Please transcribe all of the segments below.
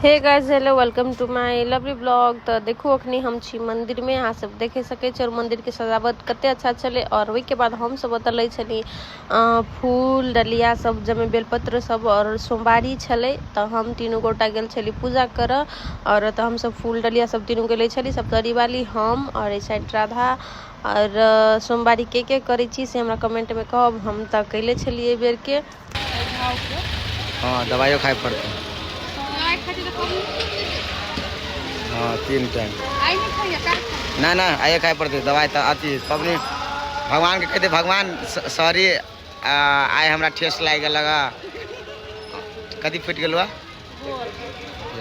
Hey guys, hello, welcome to my lovely blog. तो देखू अखनी हम छी मंदिर में, अहाँ सब देखे सकै छी और मंदिर के सजावट कते अच्छा छलै। और ओहि के बाद हम सब ओतऽ लै छली फूल डलिया सब, जमे बेलपत्र सब, और सोमवारी छलै तऽ हम तीनू गोटा गेल छली पूजा करऽ। और ओतऽ हम सब फूल डलिया सब तीनू गेलै छली, सप्तरी वाली, हम और एहि साइड राधा। और सोमवारी के करै छी से हमरा कमेंट में कहब, हम तऽ कैले छलियै एहि बेर के। हाँ, दवाइयो खाए पड़तै। हाँ, 3 टाइम। ना ना, आइए खाए पड़तै दवाई तऽ अथी पबनी भगवान के कहते भगवान सॉरी, आइ हमरा ठेस लागि गेलक, कथी फुटि गेलौ?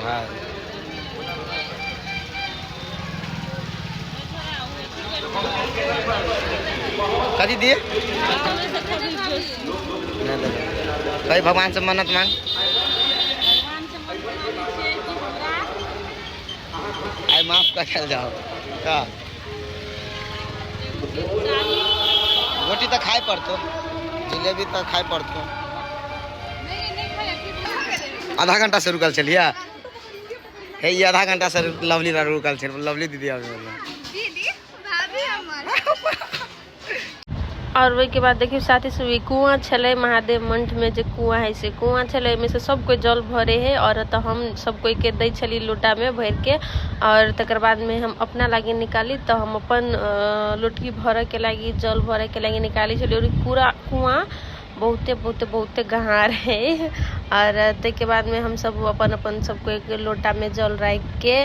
हाँ। कथी दिए? कही भगवान से मन्नत मांग। आइ माफ कर जाओ का रोटी तऽ खाए पड़तो, जिलेबी तऽ खाए पड़तो। आधा घंटा से रुकल छलियै हे, ई आधा घंटा से लवली रुकल छल, लवली दीदी आबै वाला। और ओहि के बाद देखियौ साथी सब, ई कुआं छलै महादेव मंठ में, जे कुआं है से कुआं छलै, ओहिमे से सब कोइ जल भरे है। और तऽ हम सब कोइ के दै छली लोटा में भरि के, और तकर बाद में हम अपना लागी निकाली तऽ हम अपन लोटकी भरऽ के लागी, जल भरऽ के लागी निकाली छली। और पूरा कुआं बहुते बहुते बहुते गहार है। और ताहिके बाद में हम सब अपन अपन सब कोइ के लोटा में जल राखि के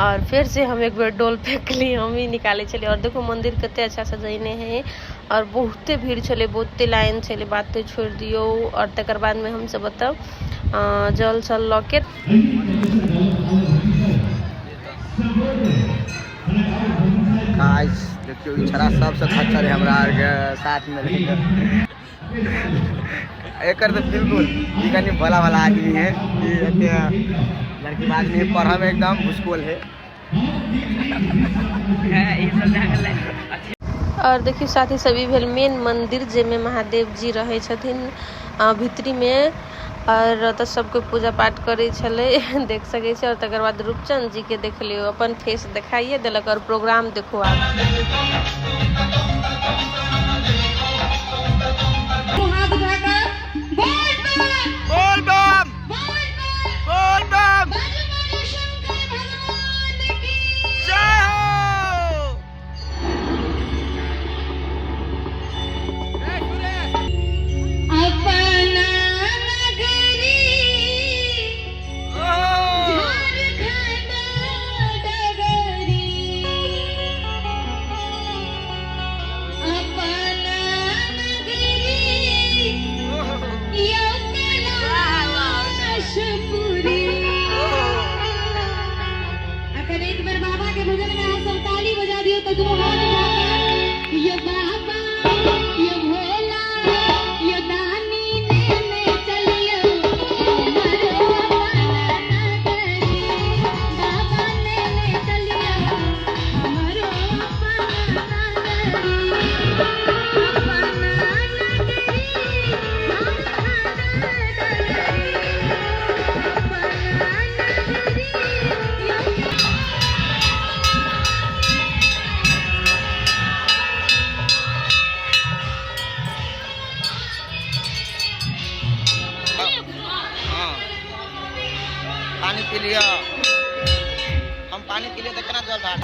और फिर से हम एक बेर डोल फेंकली, हम ही निकालै छलियै। और देखो मंदिर कते अच्छा सजेने है और बहुते भीड़ छलै, बहुते लाइन छलै, बाते छोड़ि दियौ। और तकर बाद में हम सब ओतऽ जल सल लऽ के गाइस देखियौ ई छड़ा सबसे खच्चर है हमरा आरके साथ में रहि के। एकर तऽ बिल्कुल ई कनि भोला वाला आदमी है, ई एते लड़की बाज नहीं, पढ़ऽ में एकदम भुसकोल है। और देखियौ साथी सब, ई भेल मेन मंदिर जाहिमे महादेव जी रहै छथिन भीतरी में। और ओतऽ सब कोइ पूजा पाठ करै छलै, देख सकै छी। और तकर बाद रूपचंद जी के देखलियौ, अपन फेस देखाइए देलक। और प्रोग्राम देखू आब। बोल बम, बोल बम, जय हो। अपना नगरी झारखंड डगरी, अपना नगरी यो कैलाशपुरी। अगर एक बार बाबा के भजन में अहाँ सब ताली बजा दियो तो दोनों हाथ उठाकर यो बाबा यो भोला यो दानी ने चलियो हमरो अपना नगरी, बाबा ने चलियो हमरो अपना नगरी, अपना नगरी झारखंड डगरी, अपना नगरी यो। हाँ, पानी पी लिया, हम पानी पी लिया तो केना जल ढार।